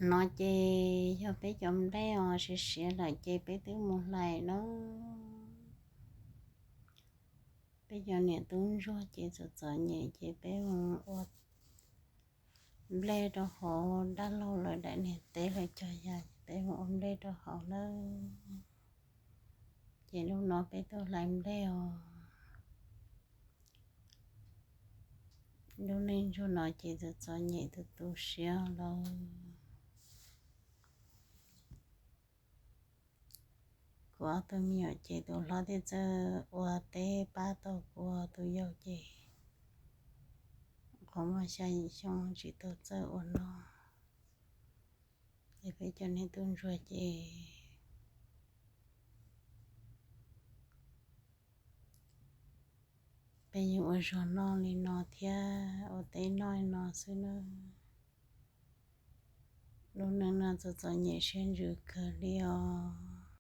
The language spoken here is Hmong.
No ces yog peb cov nplej os siav siav lawm ces peb twb mus hlais na. Peb cov niam tub ntsuag ces txom txom nyem ces peb mus ua nplej rau hauv dab laug lawv daim niag teb lawv cog yas, peb mus ua nplej rau hauv na. Ces lub no peb tuaj hlais nplej os. Lub neej ntsuag no ces txom txom nyem tu tu siab lawm. Kuv ob tug me nyuam ces tus hlob thiaj txawj ua teb pab tau kuv, tus yau ces qhov muaj xya yim xyoo tsis tau txawj ua noj. Es peb cov niam tub ntsuag ces peb yeej ua zog noj li no thiab ua teb noj li no xwb na. Lub neej no txom txom nyem siab ntsws kawg li os.